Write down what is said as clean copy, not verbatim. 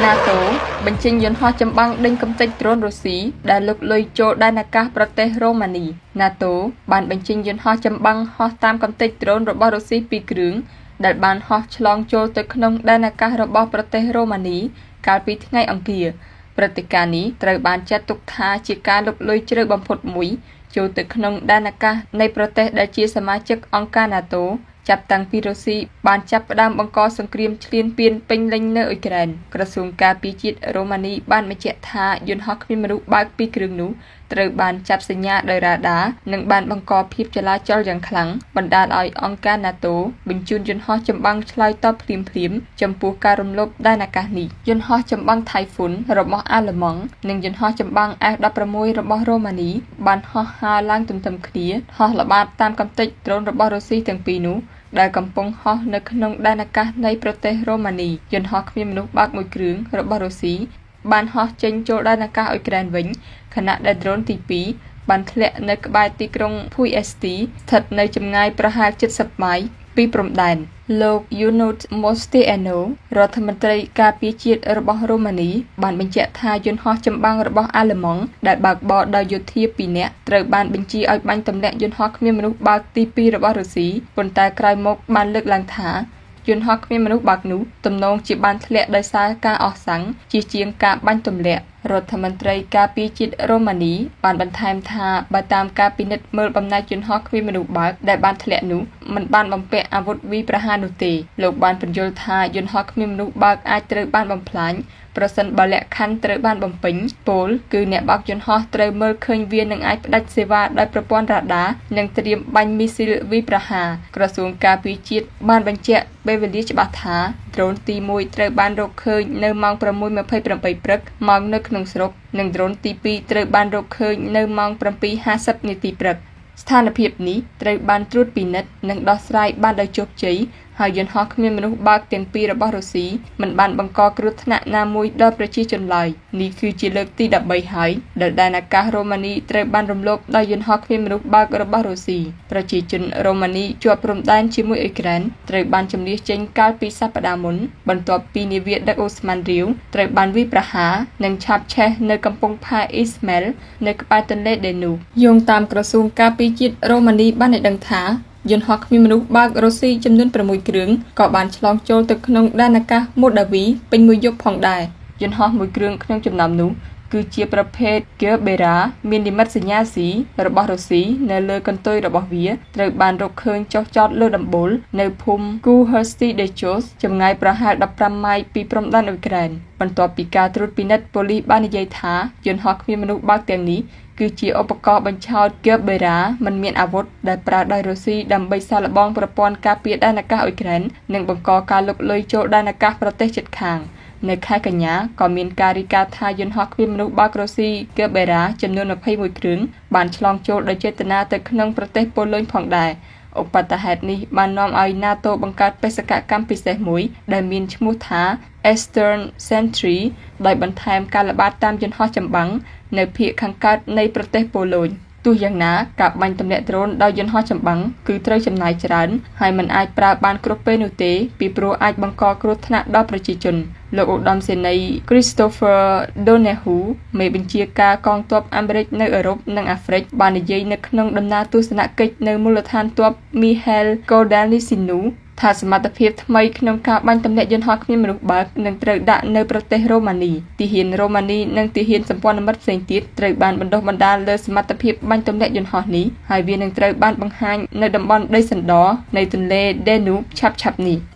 NATO បញ្ចេញយន្តហោះចម្បាំងដេញកម្ទេចដ្រូនរុស្ស៊ីដែលលុកលុយចូលដែនអាកាសប្រទេសរូម៉ានី NATO បានបញ្ចេញយន្តហោះចម្បាំងហោះតាមកម្ទេចដ្រូនរបស់រុស្ស៊ីពីរគ្រឿងដែលបានហោះឆ្លងចូលទៅក្នុងដែនអាកាសរបស់ប្រទេសរូម៉ានីកាលពីថ្ងៃអង្គារព្រឹត្តិការណ៍នេះត្រូវបានចាត់ទុកថាជាការលុកលុយជ្រៅបំផុតមួយចូលទៅក្នុងដែនអាកាសនៃប្រទេសដែលជាសមាជិកអង្គការ NATO ចាប់តាំងពីរុស្ស៊ីបានចាប់ផ្ដើមបង្កសង្គ្រាមឈ្លានពានពេញលេញនៅអ៊ុយក្រែនក្រសួងការពារជាតិរូម៉ានីបានបញ្ជាក់ថាយន្តហោះគ្មានមនុស្សបើកពីរគ្រឿងនោះត្រូវបានចាប់សញ្ញាដោយរ៉ាដានិងបានបង្កភាពចលាចលយ៉ាងខ្លាំងបណ្ដាលឲ្យអង្គការ NATO បញ្ជូនយន្តហោះចម្បាំងឆ្លើយតបភ្លាមៗចំពោះការរំលោភដែនអាកាសនេះយន្តហោះចម្បាំង Typhoon របស់អាល្លឺម៉ង់និងយន្តហោះចម្បាំង F-16 របស់រូម៉ានីបានហោះហើរឡើងទន្ទឹមគ្នាហោះល្បាតតាមកម្ទេចដ្រូនរបស់រុស្ស៊ីទាំងពីរនោះដែលកំពុងហោះនៅក្នុងដែនអាកាសនៃប្រទេសរូម៉ានីយន្តហោះគ្មានមនុស្សបើកមួយគ្រឿងរបស់រុស្ស៊ីបានហោះចេញចូលដែនអាកាសអ៊ុយក្រែនវិញខណៈដែលដ្រូនទី2បានធ្លាក់នៅក្បែរទីក្រុងភួយអេស្ទីស្ថិតនៅចម្ងាយប្រហែល70ម៉ាយពីព្រំដែនលោក Ionut Mosteanu រដ្ឋមន្ត្រីការពារជាតិរបស់រូម៉ានីបានបញ្ជាក់ថាយន្តហោះចម្បាំងរបស់អាល្លឺម៉ង់ដែលបើកបរដោយយោធា2នាក់ត្រូវបានបញ្ជាឲ្យបាញ់ទម្លាក់យន្តហោះគ្មានមនុស្សបើកទី2របស់រុស្ស៊ីប៉ុន្តែក្រោយមកបានលើកឡើងថាយន្តហោះគ្មានមនុស្សបើកនោះទំនងជាបានធ្លាក់ដោយសារការអស់សាំងជាជាងការបាញ់ទម្លាក់រដ្ឋមន្ត្រីការពារជាតិរូម៉ានីបានបន្ថែមថាបើតាមការពិនិត្យមើលបំណែកយន្តហោះគ្មានមនុស្សបើកដែលបានធ្លាក់នោះមិនបានបំពាក់អាវុធវាយប្រហារនោះទេលោកបានពន្យល់ថាយន្តហោះគ្មានមនុស្សបើកអាចត្រូវបានបំផ្លាញប្រសិនបើលក្ខខណ្ឌត្រូវបានបំពេញពោលគឺអ្នកបើកយន្តហោះត្រូវមើលឃើញវានឹងអាចផ្ដាច់សេវាដោយប្រព័ន្ធរ៉ាដានិងត្រៀមបាញ់មីស៊ីលវាយប្រហារក្រសួងការពារជាតិបានបញ្ជាក់ពេលវេលាច្បាស់ថាដ្រូនទី1ត្រូវបានរកឃើញនៅម៉ោង 6:28 ព្រឹកម៉ោងនៅក្នុងស្រុកនិងដ្រូនទី2ត្រូវបានរកឃើញនៅម៉ោង 7:50 នាទីព្រឹកស្ថានភាពនេះត្រូវបានត្រួតពិនិត្យនិងដោះស្រាយបានដោយជោគជ័យហើយយន្តហោះគ្មានមនុស្សបើកទាំងពីររបស់រុស្ស៊ីមិនបានបង្កគ្រោះថ្នាក់ណាមួយដល់ប្រជាជនឡើយនេះគឺជាលើកទី13ហើយដែលដែនអាកាសរូម៉ានីត្រូវបានរំលោភដោយយន្តហោះគ្មានមនុស្សបើករបស់រុស្ស៊ីប្រជាជនរូម៉ានីជាប់ព្រំដែនជាមួយអ៊ុយក្រែនត្រូវបានជម្លៀសចេញកាលពីសប្តាហ៍មុនបន្ទាប់ពីនាវាដឹកអូស្មန်រាវត្រូវបានវាយប្រហារនិងឆាបឆេះនៅកំពង់ផែអ៊ីស្មែលនៅក្បែរទន្លេដេនូយោងតាមក្រសួងការពារជាតិរូម៉ានីបានឲ្យដឹងថាយន្តហោះគ្មានមនុស្សបើករុស្ស៊ីចំនួន6គ្រឿងក៏បានឆ្លងចូលទៅក្នុងដែនអាកាសម៉ូដាវីពេញមួយយប់ផងដែរយន្តហោះមួយគ្រឿងក្នុងចំណោមនោះគឺជាប្រភេទ Gerbera មាននិមិត្តសញ្ញាស៊ីរបស់រុស្ស៊ីនៅលើកន្ទុយរបស់វាត្រូវបានរកឃើញចុះចតលើដំបូលនៅភូមិ Kuhersti de Jos ចម្ងាយប្រហែល15ម៉ាយពីព្រំដែនអ៊ុយក្រែនបន្ទាប់ពីការត្រួតពិនិត្យប៉ូលីសបាននិយាយថាយន្តហោះគ្មានមនុស្សបើកទាំងនេះគឺជាឧបករណ៍បញ្ឆោត Gerbera មិនមានអាវុធដែលប្រើដោយរុស្ស៊ីដើម្បីសាកល្បងប្រព័ន្ធការពារដែនអាកាសអ៊ុយក្រែននិងបង្កការលុកលុយចូលដែនអាកាសប្រទេសជិតខាងនៅខែកញ្ញាក៏មានការរាយការណ៍ថាយន្តហោះគ្មានមនុស្សបើករុស្ស៊ី Gerbera ចំនួន21គ្រឿងបានឆ្លងចូលដោយចេតនាទៅក្នុងប្រទេសប៉ូឡូញផងដែរឧបទ្ទហេតុនេះបាននាំឲ្យ NATO បង្កើតបេសកកម្មពិសេសមួយដែលមានឈ្មោះថា Eastern Sentry ដោយបន្ថែមការល្បាតតាមយន្តហោះចម្បាំងនៅភាគខាងកើតនៃប្រទេសប៉ូឡូញទោះយ៉ាងណាការបាញ់ទម្លាក់ដ្រូនដោយយន្តហោះចម្បាំងគឺត្រូវចំណាយច្រើនហើយមិនអាចប្រើបានគ្រប់ពេលនោះទេពីព្រោះអាចបង្កគ្រោះថ្នាក់ដល់ប្រជាជនលោកឧត្តមសេនីយ៍ Christopher Donahue មេបញ្ជាការកងទ័ពអាមេរិកនៅអឺរ៉ុបនិងអាហ្វ្រិកបាននិយាយនៅក្នុងដំណើរទស្សនកិច្ចនៅមូលដ្ឋានទ័ព Mihail Kogalniceanu ថាសមត្ថភាពថ្មីក្នុងការបាញ់ទម្លាក់យន្តហោះគ្មានមនុស្សបើកនឹងត្រូវដាក់នៅប្រទេសរូម៉ានីទាហានរូម៉ានីនិងទាហានសម្ព័ន្ធមិត្តផ្សេងទៀតត្រូវបានបណ្ដុះបណ្ដាលលើសមត្ថភាពបាញ់ទម្លាក់យន្តហោះនេះហើយវានឹងត្រូវបានបង្ហាញនៅតំបន់ដីសណ្ដរនៃទន្លេ Danube ឆាប់ៗនេះ។